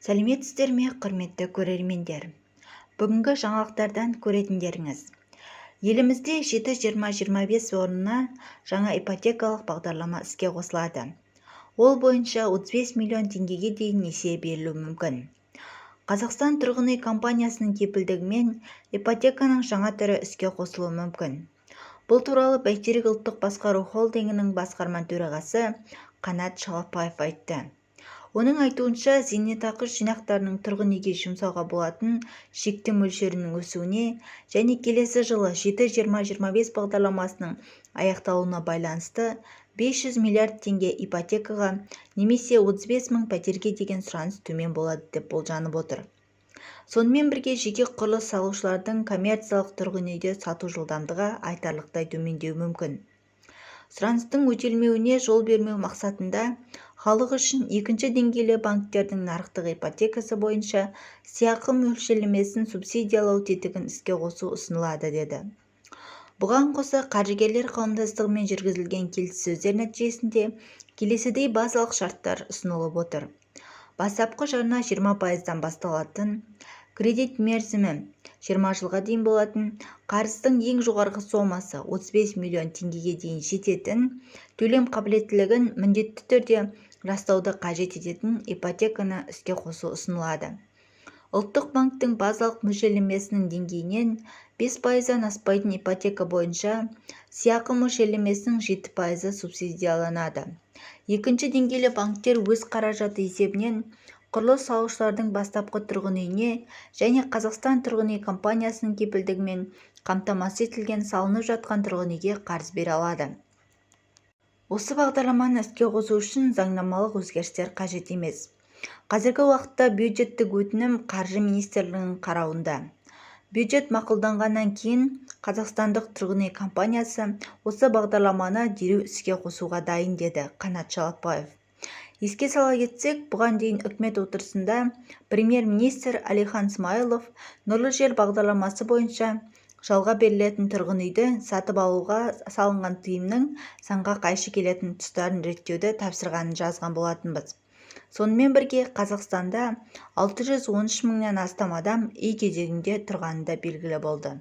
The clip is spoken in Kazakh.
Сәлеметсіздер ме, құрметті көрермендер! Бүгінгі жаңалықтардан көретіндеріңіз: елімізде 7-20-25 орнына жаңа ипотекалық бағдарлама іске қосылады. Ол бойынша 35 миллион теңгеге дейін несие берілуі мүмкін. Қазақстан тұрғын үй компаниясының кепілдігімен ипотеканың жаңа түрі іске қосылуы мүмкін. Бұл туралы «Бәйтерек» ұлттық басқару холдингінің басқарма төрағасы Қанат Шалапаев айтты. Оның айтуынша, зейнетақы жинақтарының тұрғын үйге жұмсауға болатын шекті мөлшерінің өсуіне және келесі жылы 7-20-25 бағдарламасының аяқталуына байланысты 500 миллиард теңге ипотекаға немесе 35 мың пәтерге деген сұраныс төмен болады деп болжанып отыр. Сонымен бірге жеке құрылыс салушылардың коммерциялық тұрғын үйді сату жылдамдығы айтарлықтай төмендеуі мүмкін. Сұраныстың өтелмеуіне жол бермеу мақсатында халық үшін екінші деңгейлі банктердің нарықтық ипотекасы бойынша сыйақы мөлшерлемесін субсидиялау тетігін іске қосу ұсынылады деді. Бұған қоса, қаржыгерлер қауымдастығымен жүргізілген келіссөздер нәтижесінде келесідей базалық шарттар ұсынылып отыр: бастапқы жарна 20 пайыздан басталатын, кредит мерзімі 20 жылға дейін болатын, қарыздың ең жоғарғы сомасы 35 миллион теңгеге дейін жететін, төлем қабілеттілігін міндетті түрде растауды қажет ететін ипотеканы іске қосу ұсынылады. Ұлттық банктің базалық мөлшерлемесінің деңгейінен 5 пайыздан аспайтын ипотека бойынша сыйақы мөлшерлемесінің 7 пайызы субсидияланады. Екінші деңгейлі банктер өз қаражаты есебінен құрылыс салушылардың бастапқы тұрғын үйіне және Қазақстан тұрғын үй компаниясының кепілдігімен қамтамасыз етілген салынып жатқан тұрғын үйге қарыз бере алады. Осы бағдарламаны іске қосу үшін заңнамалық өзгерістер қажет емес. Қазіргі уақытта бюджеттік өтінім Қаржы министрлігінің қарауында. Бюджет мақұлданғаннан кейін Қазақстандық тұрғын үй компаниясы осы бағдарламаны дереу іске қосуға дайын, деді Қанат Шалапаев. Еске сала кетсек, бұған дейін Үкімет отырысында премьер-министр Әлихан Смайылов «Нұрлы жер» бағдарламасы бойынша жалға берілетін тұрғын үйді сатып алуға салынған тыйымның заңға қайшы келетін тұстарын реттеуді тапсырғанын жазған болатынбыз. Сонымен бірге Қазақстанда 613 мыңнан астам адам үй кезегінде тұрғаны да белгілі болды.